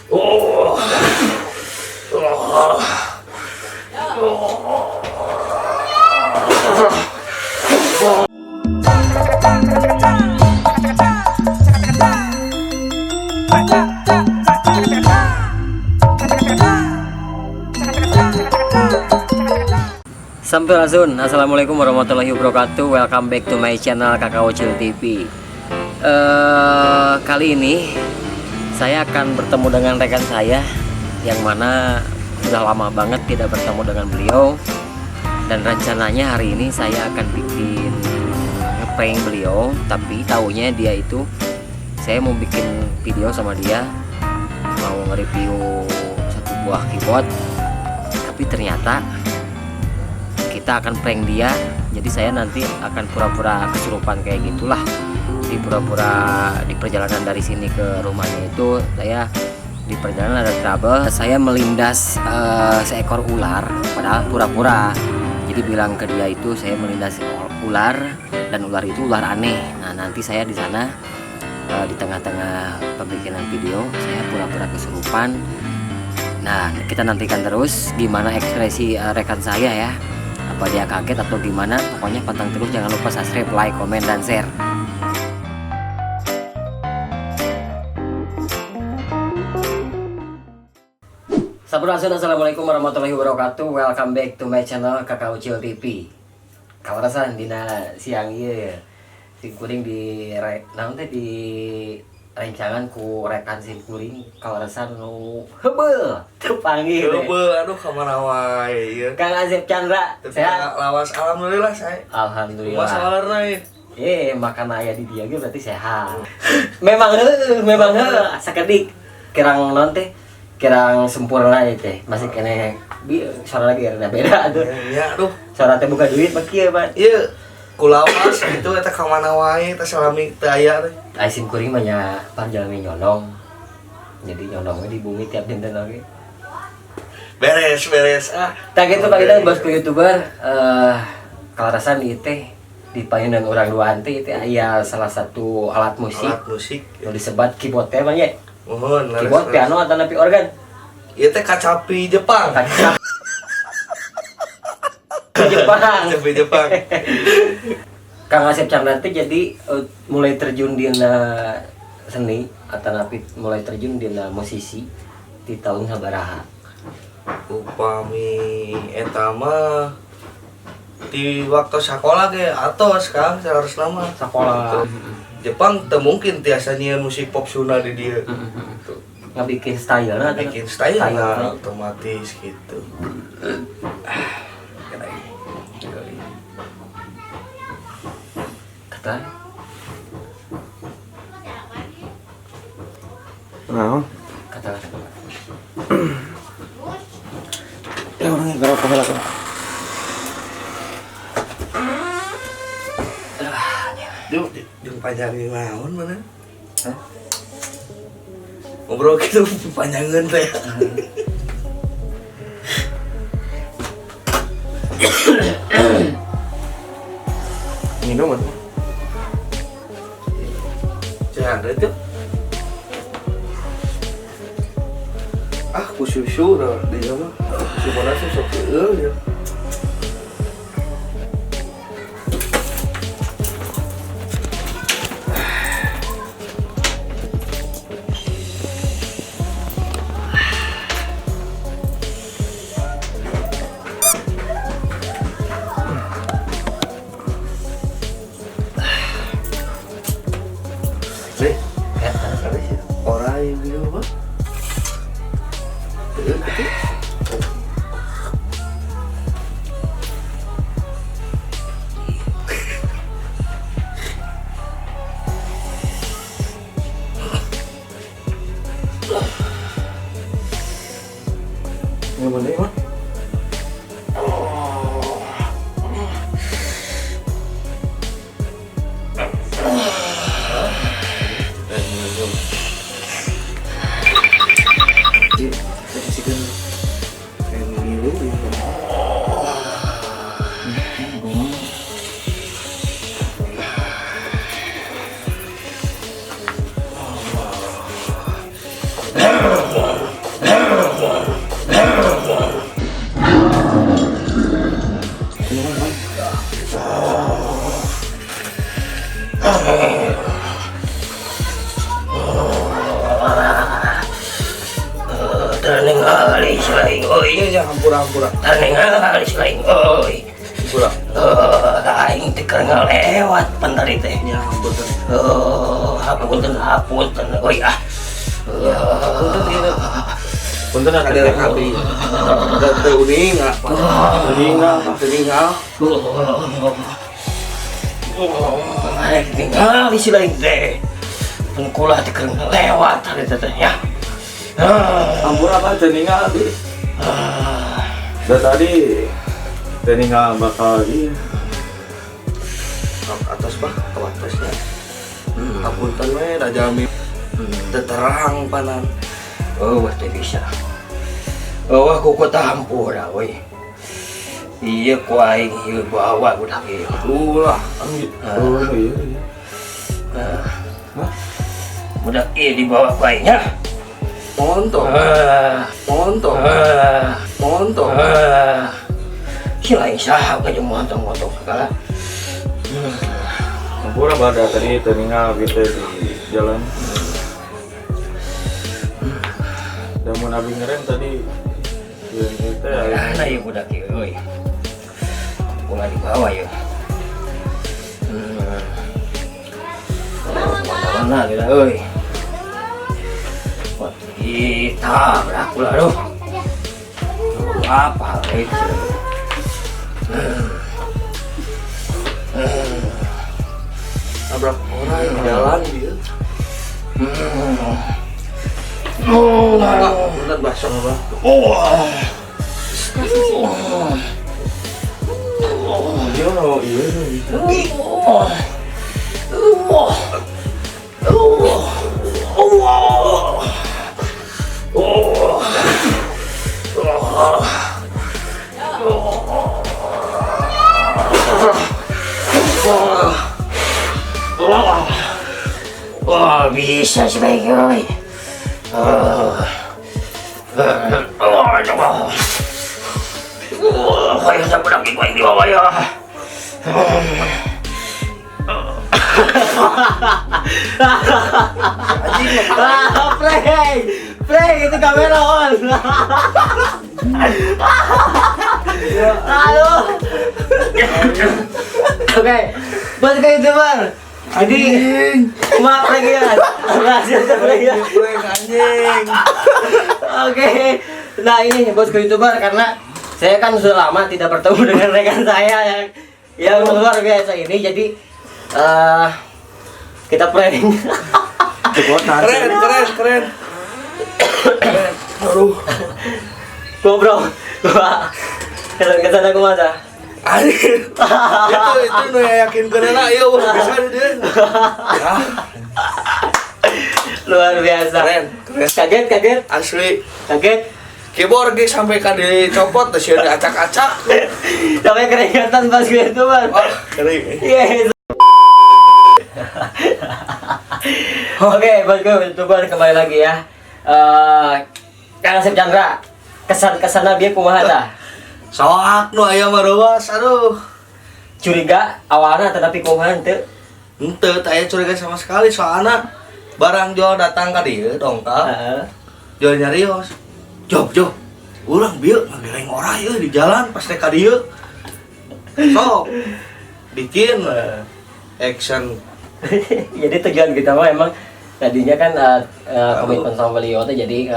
Oh. Sampurasun, assalamualaikum warahmatullahi wabarakatuh. Welcome back to my channel Kakak Ucil TV. Kali ini saya akan bertemu dengan rekan saya yang mana sudah lama banget tidak bertemu dengan beliau, dan rencananya hari ini saya akan bikin ngeprank beliau, tapi taunya dia itu saya mau bikin video sama dia, mau nge-review satu buah keyboard, tapi ternyata kita akan prank dia. Jadi saya nanti akan pura-pura kesurupan kayak gitulah. Jadi pura-pura di perjalanan dari sini ke rumahnya itu, saya di perjalanan ada trouble, saya melindas seekor ular, padahal pura-pura. Jadi bilang ke dia itu saya melindas ular, dan ular itu ular aneh. Nah, nanti saya di sana di tengah-tengah pembikinan video saya pura-pura kesurupan. Nah, kita nantikan terus gimana ekspresi rekan saya ya, apa dia kaget atau gimana. Pokoknya pantang terus, jangan lupa subscribe, like, komen, dan share. Sampurasun, assalamualaikum warahmatullahi wabarakatuh. Welcome back to my channel Kakak Ucil TV. Kawarasan dina siang ieu sim kuring di naon teh, di rencangan ku rekan sim kuring, kawarasan nu heubeul teu panggih teh. Heubeul, aduh, kamana wae ieu? Kang Asep Chandra. Tapi sehat? Lawas, alhamdulillah saya. Alhamdulillah. Kumaha sawalerna ieu? Eh, makan aya di dia ge berarti sehat. Memang heueuh, memang heueuh sakedik kirang naon teh, kirang sempurna ieu teh. Masih keneh bi suara lagi rada beda tuh. Ya, aduh. Suara teh buka duit mah kieu, Pak. Ieu kulawas gitu eta kamana wae teh, salami teu aya teh. Ai sim kuring mah nya parjalmi nyondong. Jadi nyondongnya di bumi tiap dinten oge. Beres, beres ah. Tah gitu, Pak, kita bosku YouTuber, kalaresan ieu teh di payunan urang duaan teh ieu teh aya salah satu alat musik Alat musik. Nu disebat keyboard teh mah nya. Mohon laras, Keyboard, laras. piano atau napi organ? Ieu teh kacapi Jepang. Kacapi Jepang. Kacapi Jepang. Kang Asep Chandra teh jadi mulai terjun dina seni atau napi mulai terjun dina musisi di tahun sabaraha? Upami eta mah di waktu sekolah ge atos, Kang, saharusna mah. Sekolah. Gitu. Jepang teu mungkin tiasa nyieun musik pop Sunda di dieu. Tuh. Ngabikin style na. Bikin style lah otomatis gitu. Ah, kena ini. Kata Nah, kata ya orangnya gerok heula tuh. Duh, jeung panjangin naon mana? Hah? Ngobrol gitu panjangan teh. Minum atuh. Jangan itu. Ah, ku susu dah dia mah. Susu mana sih sok eueuh ya. Nih, Ya, ada sih. Orang yang gitu apa? Gitu. Minum deui mah. Dan minum. Iya, saya kasihkan kayak ngilu gitu. Hmm, Ningali si aing euy. Iya ya, hampura hampura. Teu ningali si aing euy. Hampura. Aing teh keur ngalewat pan tadi teh. Ya, hampura. Hapunten hapunten euy ah. Punten ieu. Punten atuh. Kaderek abdi. Da teu uning ah. Uninga. Teu ningal. Aing ningali si aing teh. Pan kula teh keur ngalewat tadi teh ya. Hampura Bah, teu ningal abdi. Da tadi teu ningal bakal ieu. Atos bah, ke atasnya. Hapunten we da jalmi teu terang panan. Oh, wah teu bisa. Oh, aku kota hampura we. Iya ku aing ieu bawa budak ieu. Ulah. Oh iya iya. Hah? Budak ieu dibawa ku aing ya. Montok. Montok. Montok. Si lain saha ka jeung montong-montong segala. Hampura Bah, da tadi teu ningal abdi teh di jalan. Da mun abi ngerem tadi ieu teh aing. Mana ieu budak ieu euy. Ulah dibawa ieu. Mana gitu euy. Wah, ditabrak ulah aduh. Apa itu? Nabrak orang di jalan dia. Oh, Punten bah, sok bah. oh. Iya, oh, iya bisa. Oh. Oh. Oh. Oh. Oh. Oh. Oh, bisa sih baik, oi. Oh. Oh, oh. Oh, kayak budak ibu di bawah ya. Ah, prank, prank itu kamera on. Aduh. Oke, buat ke youtuber. Jadi maaf prank ya, berhasil prank ya. Prank anjing. Oke, nah ini bos ke youtuber karena saya kan sudah lama tidak bertemu dengan rekan saya yang luar biasa ini, jadi kita prank. Keren, keren, keren. Keren. Aduh. Ngobrol, gua kesan aku masa. Anjing. Itu nu yakin keuna ieu wah bisa dia. Ah, Luar biasa. keren, keren. Kaget, kaget, Asli. kaget. Keyboard ge sampai ka dicopot teh sieun diacak-acak. Sampai keringatan pas gue itu, Bang. Wah, kering. Yes. Oke, bosku, youtuber kembali lagi ya. Kang Asep Chandra, kesan-kesanna bieu kumaha tah? Soak nu aya mah reuas, aduh. Curiga awalna tetapi kumaha henteu? Henteu teu aya curiga sama sekali soalna barang jual datang ka dieu dongkap. Heeh. Jual nyarios. Job, job. Urang bieu ngageleng oray euy di jalan pas teh ka dieu. Sok. Bikin action. Jadi tujuan kita mah emang tadinya kan komitmen sama beliau tuh jadi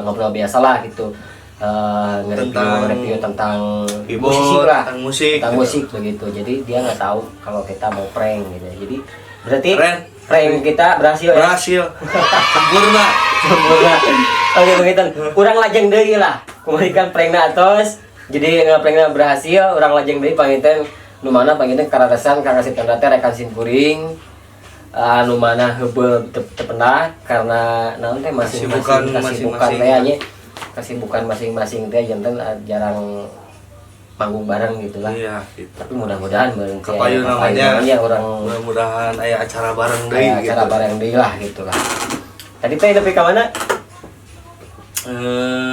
ngobrol biasa lah gitu. Nge-review Tentang review tentang keyboard, musisi lah, tentang musik, tentang gitu. musik begitu. Jadi dia nggak tahu kalau kita mau prank gitu. Jadi berarti Keren. Prank kita berhasil ya. Berhasil. Sempurna. Sempurna. Oke begitu. Urang lajeng deui lah. Kemudian prankna atos. Jadi nge-prankna berhasil, urang lajeng deui panginten nu mana panginten karatesan Kang Asep Chandra teh rekan simkuring. Anu mana heubeul teu teu karena naon teh masing-masing Kesibukan kesibukan masing-masing. Teh nya, kesibukan masing-masing teh janten jarang manggung bareng gitu lah. Iya, gitu. Tapi mudah-mudahan bareng teh Kapayun namanya. namanya orang Mudah-mudahan aya acara bareng deui aya gitu. Acara bareng deui lah gitu lah. Tadi teh nepi ka mana?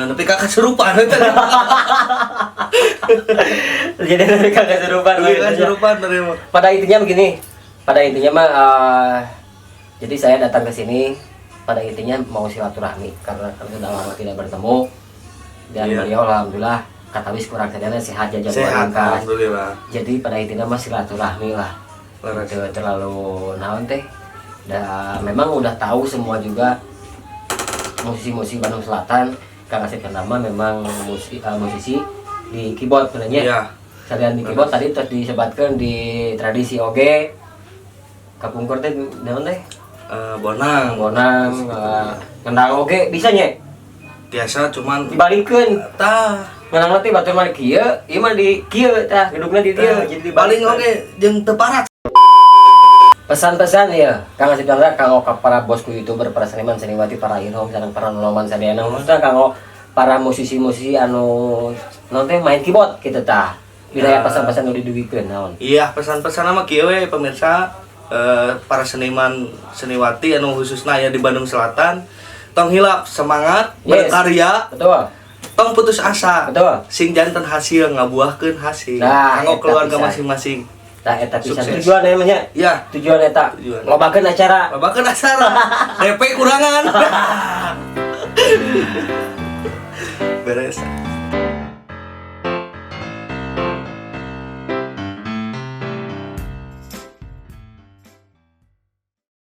Nepi ka kasurupan eta. Jadi nepi ka kasurupan. Nepi ka kasurupan tadi mah. Pada intinya begini, pada intinya mah jadi saya datang ke sini pada intinya mau silaturahmi karena kan sudah lama tidak bertemu. Dan beliau alhamdulillah katawis kurang sadayana sehat jajan Sehat, ringkas. alhamdulillah. Jadi pada intinya mah silaturahmi lah. Leres. Teu terlalu naon teh. Da memang udah tahu semua juga musisi-musisi Bandung Selatan, Kang Asep Chandra memang musisi di keyboard sebenarnya. Iya. Salian di keyboard tadi terus disebutkan di tradisi oge. Kapungkur teh naon teh? Eh, bonang. Bonang, ngendang oge bisa nya? Biasa, cuman Dibalikeun. Tah. Ngendang teh batur mah di kieu, ieu mah di kieu tah, gedungna di dieu jadi paling dibalikeun. Oge jeung teu parat. Pesan-pesan ya, Kang Asep Chandra kanggo ka para bosku youtuber, para seniman seniwati, para irhom sareng para nonoman sadayana, khususnya kanggo para musisi-musisi anu naon teh main keyboard gitu tah. Wilayah pesan-pesan nu didugikeun naon? Iya, pesan-pesan nama kieu we pemirsa, para seniman seniwati anu khususnya aya di Bandung Selatan, tong hilap semangat berkarya, tong putus asa, sing janten hasil, ngabuahkeun hasil Nah, kanggo eta keluarga pisan. Masing-masing. Tah, eta pisan Sukses. tujuan namanya. Ya. Tujuan eta. Tujuan. Lobakeun acara. Lobakeun acara, DP kurangan, beres.